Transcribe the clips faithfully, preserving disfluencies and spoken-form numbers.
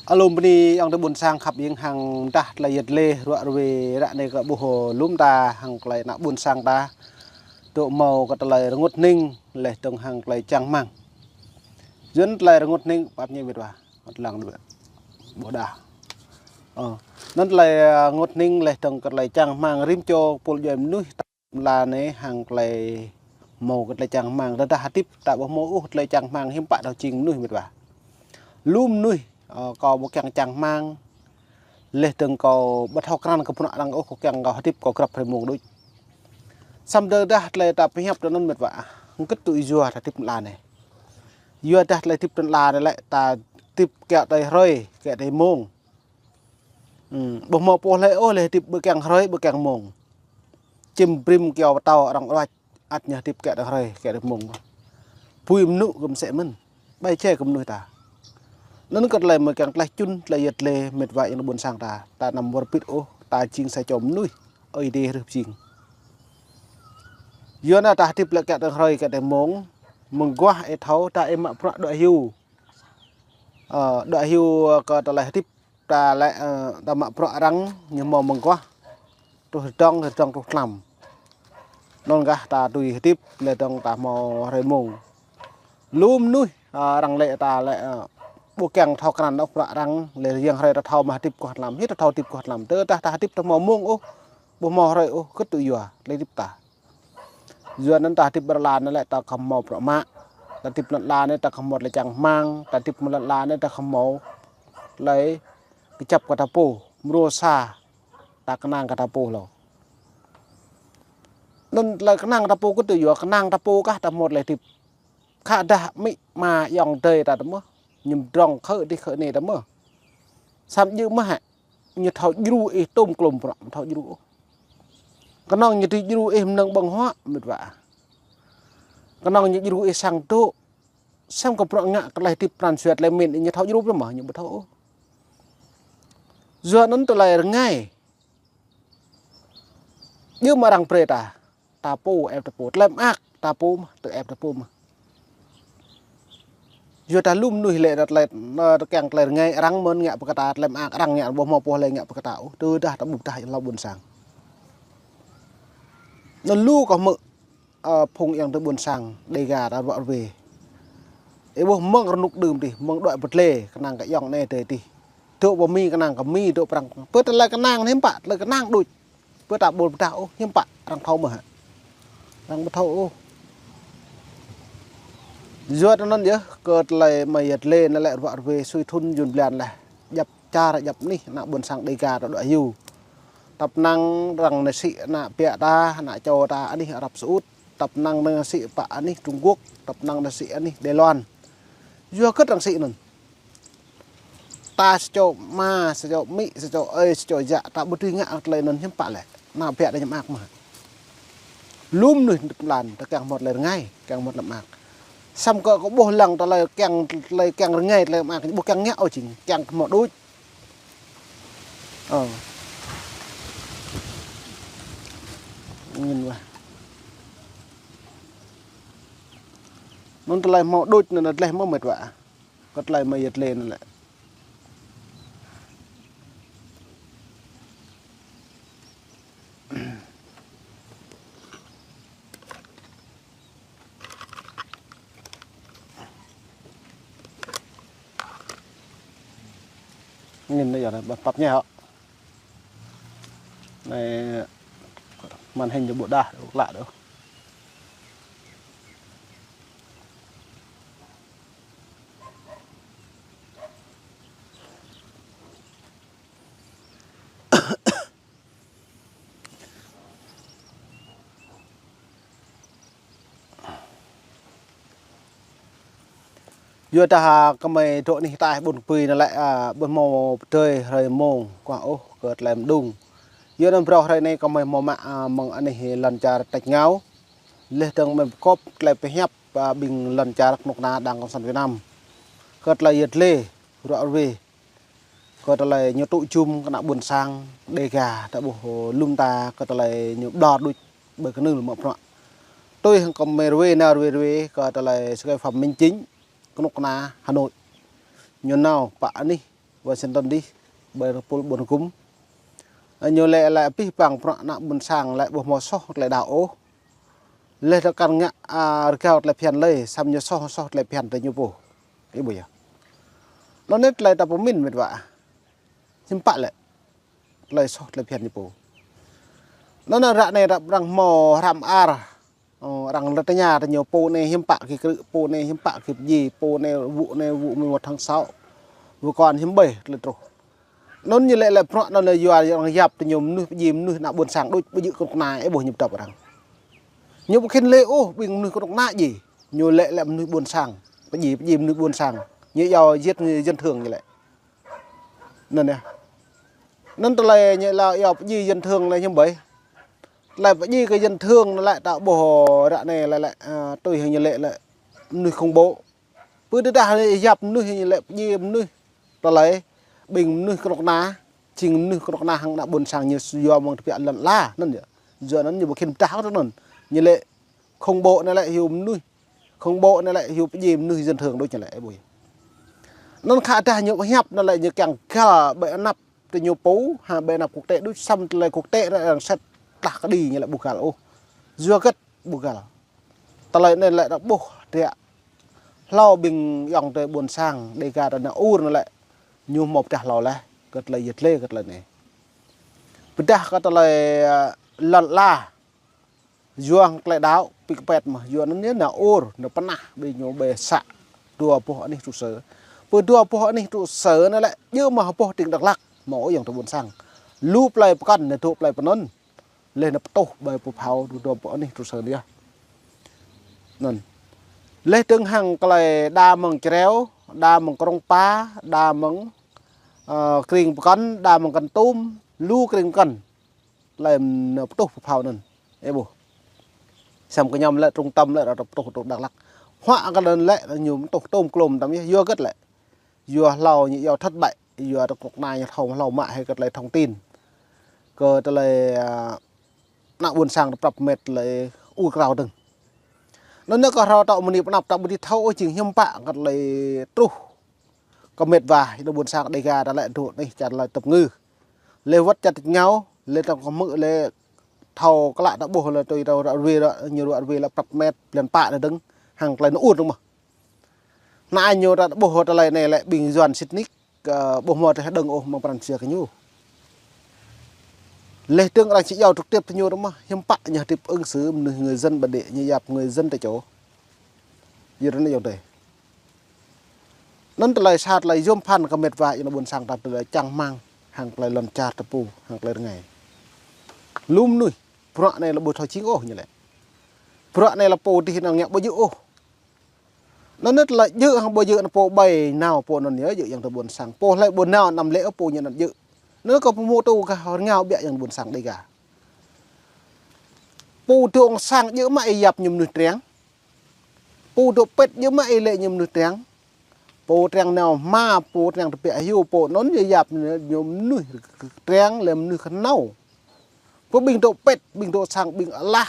Alum bơni ayŏng adơi ƀuôn sang khăp ing hăng dah tơlơi yet lê ruă rơwe ră anai kơ ƀuh lŏm ta hăng tơlơi ană ƀuôn sang ta. Dŏ hmâo kơ tơlơi rơngot hning, laih dơ̆ng hăng tơlơi čang rơmang. Yua anŭn tơlơi rơngot hning, pap ñe met wa. Lăng dua. Ƀôdah. Ơ. Anŭn tơlơi, ơ, rơngot hning laih dơ̆ng kơ tơlơi čang rơmang rĭm čô pôl djuai mơnuih ta lŏm anai hăng tơlơi hmâo kơ tơlơi čang rơmang. Tơdah hơdip ta ƀu hmâo ôh tơlơi čang rơmang hiư̆m pă thâo jing mơnuih met wa. Lu mơnuih, ơ, kâo ƀu kiăng čang rơmang. Laih dơ̆ng kâo ƀu thâo krăn kơ bruă arăng ôh, kâo kiăng kâo hơdip kâo grăp hrơi mông đôč. Samơ̆ tơdah tơlơi ta pơhiăp tui anŭn met wa. Hơget tŭ yua ta hơdip lŏm anai. Yua dah tơlơi hơdip lŏm anai lĕ ta hơdip kiăng tơlơi hrơi, kiăng tơlơi mông. Hm, ƀu hmâo pô hlơi ôh lĕ hơdip ƀu kiăng hrơi, ƀu kiăng mông. Čim brĭm kyâo pơtâo arăng ruăč, ăt ñu hơdip kiăng tơlơi hrơi, kiăng tơlơi mông. Bui mơnŭ kơ mơsĕ mơ̆n. Bai čê kơ mơnuih ta. Anŭn kơ tơlơi mơ̆ kiăng tơlơi čun, tơlơi yet lê, met wa ayŏng adơi ƀuôn sang ta. Ta anăm wơr bĭt ôh, ta jing sa čô mơnuih. Ơi Adai rơh jing. Yua anŭn ta hơdip lĕ kiăng tơlơi hrơi, kiăng tơlơi mông. Mơguah ih thâo, ta ih mă bruă đuaĭ hyu. Ơ, đuaĭ hyu kơ tơlơi hơdip ta lĕ, ơ, ta mă bruă arăng ñu hmâo mơguah. Truh dơ̆ng, dơ̆ng truh tlam. Anŭn gah ta tui hơdip, laih dơ̆ng ta hmâo hrơi mông. Lu mơnuih, ơ, arăng lĕ ta lĕ, ơ, ƀu kiăng thâo krăn ôh bruă arăng, laih yang hrơi ta thâo mă hơdip guah tlam, hĭ ta thâo hơdip guah tlam. Tơdah ta hơdip ta hmâo mông ôh, ƀu hmâo hrơi ôh, hơget tŭ yua, tơlơi hơdip ta. Yua anŭn ta hơdip ƀơi lŏn anai lĕ ta khŏm hmâo bruă mă. Ta hơdip lŏn anai ta khŏm hmâo tơlơi čang rơmang, ta hơdip lŏn anai ta khŏm hmâo tơlơi kơjăp kơ ta pô, mrô sa, ta kơnang kơ ta pô hlâo. Anŭn tơlơi kơnang ta pô kơ tŭ yua kơnang ta pô kah ta hmâo tơlơi hơdip. Khă dah amĭ ama ayŏng adơi ta tơ mơ̆. Ñu pơdrŏng khă dih khă anai tơ mơ̆. Samơ̆ djơ̆ mơ̆ hă. Ñu thâo djru ih tôm klôm bruă, thâo djru ôh. Kơnơ̆ng ñu tui djru ih mơnơ̆ng ƀơ̆ng huă, met wa. Kơnơ̆ng ñu djru ih sang dŏ. Samơ̆ kơ bruă ngă kơ tơlơi hơdip pran jua tơlơi mĭn, ñu thâo djru biă mă, ñu ƀu thâo ôh. Yua anŭn tơlơi rơngai. Djơ̆ mơ̆ arăng brơi ta. Ta pô, ĕp ta pô. Tơlơi mơak, ta pô mơ̆, tơ ĕp ta pô mơ̆. Yua ta lu mơnuih lĕ ta tơlơi, ta kiăng tơlơi rơngai arăng mơ̆n ngă pơkă ta, tơlơi mơak arăng ngă ƀu hmâo pô hlơi ngă pơkă ta ôh. Tơdah ta ƀuh dah ayŏng adơi ƀuôn sang. Anŭn lu kơ hmư̆, ơ, phung ayŏng adơi ƀuôn sang, Dega ta ruă rơwe. Ih ƀuh mơ̆ng rơnŭk đưm dih, mơ̆ng đuaĭ pơdlê, kơnang kơ ayŏng anai adơi dih. Dŏ pơ Mi kơnang kơ Mi, dŏ Prăng. Pơ tơlơi kơnang anai hiư̆m pă, tơlơi kơnang đôč. Pơ ta ƀu pơdah ôh, hiư̆m pă, arăng thâo mơ̆ hă. Arăng ƀu thâo ôh. Yua anŭn yơh, kơ tơlơi mơ̆ yet lê anai lĕ ruă rơwe sui thŭn jun blan laih. Djăp čar djăp anih, ană ƀuôn sang Dega ta đuaĭ hyu. Tăp năng arăng nao sĭ ană ƀă ta, ană čô ta anih Arab Saudi. Tăp năng arăng sĭ pă anih Trung Quốc, tăp năng arăng sĭ anih Đài Loan. Yua hơget arăng sĭ anŭn. Ta sa čô ama, sa čô amĭ, sa čô ơi, sa čô yă, ta ƀu dưi ngă tơlơi anŭn hiư̆m pă lĕ. Ană ƀă ta ñu mơak mơ̆. Lu mơnuih lŏn ta kiăng hmâo tơlơi rơngai, kiăng hmâo tơlơi mơak. Samơ̆ kơ kâo ƀuh lăng tơlơi kiăng, tơlơi kiăng rơngai, tơlơi mơak, ƀu kiăng ngă ôh jing, kiăng hmâo đôč. Ơ. Ngin wa. Anŭn tơlơi hmâo đôč anŭn tơlơi hmâo met wa. Kơ tơlơi mơ̆ yet lê anŭn lĕ. Ngin anai yơh, anai, pap ñe hŏ. Anai, màn hình ñu ƀu dah, ƀu klă đôč. Yua dah, a, gơmơi dŏ anih ataih ƀôn pui anai lĕ, a, ƀu hmâo pơdơi hrơi mông, kuah ôh kơ tơlơi mơđung. Yua anŭn phrâo hrơi anai gơmơi hmâo mă, a, mơ̆ng anih lŏn čar tač rơngiao. Laih dơ̆ng gơmơi pơkŏp tơlơi pơhiăp, a, ƀing lŏn čar kơnuk kơna Đảng Cộng sản Việt Nam. Kơ tơlơi yet lê, ruă rơwe. Kơ tơlơi ñu tŭ jum kơ ană ƀuôn sang Dega ta ƀuh lŏm ta kơ tơlơi ñu ƀlŏr đôč ƀơi kơnưl mă bruă. Tui hăng gơmơi rơwe nao rơwe rơwe kơ tơlơi sơkai Phạm Minh Chính kơnuk kơna Hà Nội. Ñu nao pă anih Washington đi, ƀơi rơpul ƀôn gum. Ñu lĕ lĕ abih bang prăk ană ƀôn sang lĕ ƀu hmâo soh tơlơi đaŏ ôh. Lĕ tơkăn ngă, a, rơgao tơlơi phiăn lơi, samơ̆ ñu soh soh tơlơi phiăn tơ ñu pô. Ih ƀuh yơh. Anŭn nĕt tơlơi ta pơmĭn mĕt wa. Hiư̆m pă lĕ. Tơlơi soh tơlơi phiăn ñu pô. Anŭn nĕt ră anai ră arăng hmâo hrăm ar. Ơ, arăng lĕ tơña tơ ñu pô anai hiư̆m pă kơ krư̆, pô anai hiư̆m pă kơ pơjing, pô anai wŭ anai wŭ mơ̆ng một tháng sáu. Wŭ kon hiư̆m ƀơi tơlơi truh. Anŭn ñu lĕ lĕ prăk anŭn lĕ yua arăng yap tơ ñu mơnuih pơjing mơnuih ană ƀôn sang đôč ƀu djơ̆ kơnuk kơna ih ƀuh ñu pơtŏp arăng. Ñu ƀu khĭn lĕ ôh ƀing mơnuih kơnuk kơna djai. Ñu lĕ lĕ mơnuih ƀôn sang. Pơjing pơjing mơnuih ƀôn sang. Ñu yua giết người dân thường ñu lĕ. Anŭn yơh. Anŭn tơlơi ñu lĕ yua pơjing dân thường lĕ hiư̆m ƀơi. Tơlơi pơjing kơ dân thường anŭn lĕ ta ƀuh ră anai lĕ lĕ, a, tui hăng ñu lĕ lĕ mơnuih khủng bố. Pơ tơdah yap mơnuih ñu lĕ pơjing mơnuih. Tơlơi ƀing mơnuih kơnuk kơna, jing mơnuih kơnuk kơna hăng ană ƀôn sang ñu yua mơ̆ng tơbiă lŏn ala anŭn yơh. Yua anŭn ñu ƀu khĭn pơdah tơ anŭn. Ñu lĕ khủng bố anŭn lĕ hyu mơnuih. Khủng bố anŭn lĕ hyu pơjing mơnuih dân thường đôč ñu lĕ ih ƀuh. Anŭn khă dah ñu pơhiăp anŭn lĕ ñu kiăng găl ƀơi anăp tơ ñu pô, ha ƀơi anăp quốc tế đôč samơ̆ tơlơi quốc tế arăng sĕt tah kơđi ñu lĕ ƀu găl ôh. Yua hơget ƀu găl. Tơlơi anai lĕ ta ƀuh tơbiă. Hlâo ƀing ayŏng adơi ƀôn sang Dêga ta ană ur anŭn lĕ. Ñu hmâo pơdah hlâo laih. Kơ tơlơi yơh tơlơi kơ tơlơi anai. Pơdah kơ tơlơi, a, lŏn ala. Yua hăng tơlơi đaŏ, pĭ kơpet mơ̆n, yua anŭn yơh nao ur, nao pơnah, ƀing ñu ƀơi să, dua boh anih trụ sở. Pơ dua boh anih trụ sở anŭn lĕ, djơ̆ mơ̆ boh tring Dak Lak, hmâo ôh ayŏng adơi ƀôn sang. Lu plơi pơkŏn, nao dŏ plơi pơ anŭn. Lĕ nao pơtuh ƀơi pơphao, dua boh anih trụ sở anŭn yơh. Anŭn. Lĕ tơ̆ng hăng tơlơi đa mơ̆ng Čreo, đa mơ̆ng Krông Pa, đa mơ̆ng, ơ, Kring Pơkŏn, đa mơ̆ng Kon Tum, lu Kring Pơkŏn. Tơlơi nao pơtuh pơphao anŭn. Ih ƀuh. Samơ̆ kơ ñu lĕ trung tâm lĕ ră pơtuh truh Dak Lak. Huă kơ anŭn lĕ ñu pơtuh tôm klôm tăm yơh. Yua hơget lĕ. Yua hlâo ñu yua thất bại. Yua tơ kơnuk kơna ñu thâo hlâo mă hơi kơ tơlơi thông tin. Kơ tơlơi, a, ană ƀôn sang ta prăp mĕt tơlơi ur krao dơ̆ng. Anŭn nĕ kơ hrâo tŏ mơni pơnăp ta ƀu dưi thâo ôh jing hiư̆m pă kơ tơlơi truh. Kơ mĕt wa, ană ƀôn sang Dêga ta lĕ dŏ anih čar lĕ tơpơngư. Lĕ wơ̆t čar tơčô ngao, lĕ ta kơ hmư̆ lĕ thâo klă ta ƀuh lĕ tui tơ ră ruai ră, ñu ră ruai lĕ prăp mĕt, blan pă anai dơ̆ng, hăng tơlơi nao ur dơ̆ng mơ̆n. Anai ñu ta ƀuh tơlơi anai lĕ ƀing Yuan sĭt nik, kơ ƀuh mơ̆ tơlơi dơ̆ng ôh mơ̆ng pran jua kơ ñu. Lĕ tơ̆ng arăng či iâu trực tiếp tơ ñu dơ̆ng mơ̆n, hiư̆m pă ñu hơdip ứng xử mơnuih người dân bản địa, ñu yap người dân tại chỗ. Yua anŭn yơh dêh. Anŭn tơlơi sa tơlơi yôm phăn kơ mĕt wa ană ƀôn sang ta tơlơi čang rơmang, hăng tơlơi lŏn čar ta pô, hăng tơlơi rơngai. Lu mơnuih, bruă anai lĕ ƀu thâo jing ôh ñu lĕ. Bruă anai lĕ pô dih anŭn ngă ƀu djơ̆ ôh. Anŭn nĕt tơlơi djơ̆ hăng ƀu djơ̆ anŭn pô ƀai nao pô anŭn yơh djơ̆ ayŏng adơi ƀôn sang. Pô hlơi ƀu nao anăm lĕ ôh pô ñu anŭn djơ̆. Anŭn kơ pơhmutu kơ rơngao biă ayŏng adơi ƀôn sang Dêga. Pô dŏ ong sang djơ̆ mă ih yap ñu mơnuih triăng. Pô dŏ pĕt djơ̆ mă ih lĕ ñu mơnuih triăng. Pô triăng nao hma, pô triăng tơbiă hyu, pô anŭn yơh yap ñu mơnuih triăng lĕ mơnuih kơnâo. Pô ƀing dŏ pĕt, ƀing dŏ sang, ƀing alah.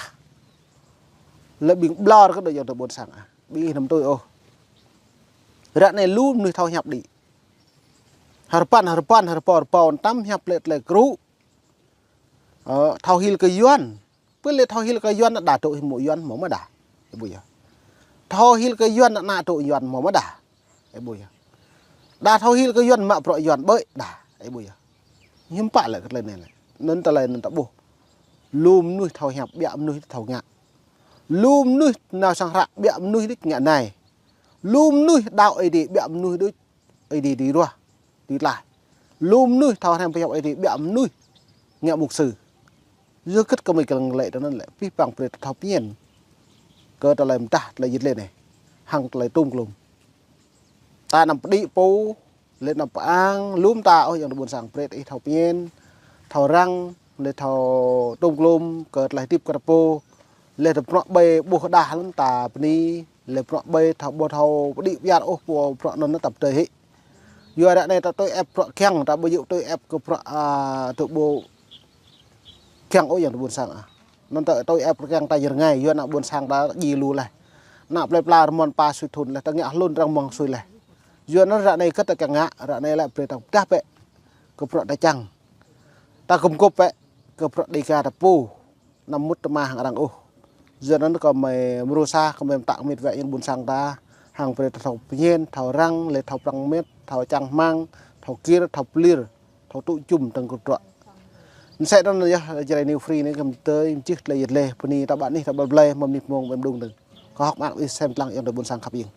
Lĕ ƀing ƀlŏr kơ dŏ ayŏng adơi ƀôn sang ah. Ƀing ih anăm tui ôh. Ră anai lu mơnuih thâo hiăp đĭ. Hơrbăn, hơrbăn, hơrbâo, hơrbâo, tăm hiăp lĕ tơlơi krŭ. Ơ, thâo hil kơ Yuan. Pơ lĕ thâo hil kơ Yuan, đa dŏ hmâo Yuan hmâo mơ̆ đa. Ih ƀuh yơh. Thâo hil kơ Yuan, ană dŏ Yuan hmâo mơ̆ đa. Ih ƀuh yơh. Đa thâo hil kơ Yuan, mă bruă Yuan ƀơi đa. Ih ƀuh yơh. Hiư̆m pă lĕ kơ tơlơi anai lĕ. Anŭn tơlơi anŭn ta ƀuh. Lu mơnuih thâo hiăp, biă mơnuih thâo ngă. Lu mơnuih nao sang hră, biă mơnuih đôč ngă nai. Lu mơnuih đaŏ Ơi Adai, biă mơnuih đôč Ơi Adai dưi ruah, dưi tlaih. Lu mơnuih thâo hrăm pơhiăp Ơi Adai, biă mơnuih ngă mục sư. Yua hơget kơ mơi kiăng lĕ tơ anŭn lĕ, abih bang brơi ta thâo pơñen. Kơ tơlơi mơdah, tơlơi yit lĕ anai. Hăng tơlơi tôm klôm. Ta anăm pơđĭ pô, lĕ anăm pơang, lŏm ta ôh ayŏng adơi ƀôn sang brơi ih thâo pơñen, thâo răng, lĕ thâo tôm klôm, kơ tơlơi hơdip kơ ta pô, lĕ tơ bruă ƀai ƀuh đah lŏm ta bơni, lĕ bruă ƀai thâo ƀu thâo pơđĭ pơyar ôh pô bruă anŭn ta pơdơi hĭ. Yua ră anai ta tui ĕp bruă kiăng, ta ƀu djơ̆ tui ĕp kơ bruă, a, tơ ƀu kiăng ôh ayŏng adơi ƀôn sang ah. Anŭn ta tui ĕp bruă kiăng ta jơr ngai, yua ană ƀôn sang ta djai lu laih. Ană plơi pla rơmon pa sui thŭn laih, ta ngă hlŭn răng mơ̆ng sui laih. Yua anŭn ră anai kơ ta kiăng ngă, ră anai lĕ brơi ta pơdah bĕ kơ bruă ta čang. Ta gum gôp bĕ kơ bruă Dega ta pô, anăm mŭt tơma hăng arăng ôh. Yua anŭn kâo mơ̆ mrô sa, kâo mơ̆ pơtă kơ mĕt wa yang ƀôn sang ta, hăng brơi ta thâo pơñen, thâo răng, lĕ thâo prăng mĕt, thâo čang hmang, thâo gir, thâo pơlir, thâo tŭ jum tơ̆ng kơ bruă. Mơsĕ anŭn yơh, Jrai New Free anai kâo mơ̆ tơi mơčih tơlơi yet lĕ, bơni ta ƀă anih ta ƀă blai, mơ̆ mơni mông ƀem đung tơ̆ng. Kâo hơ̆k mơak ih sem tlang yang ta ƀôn sang khăp ing.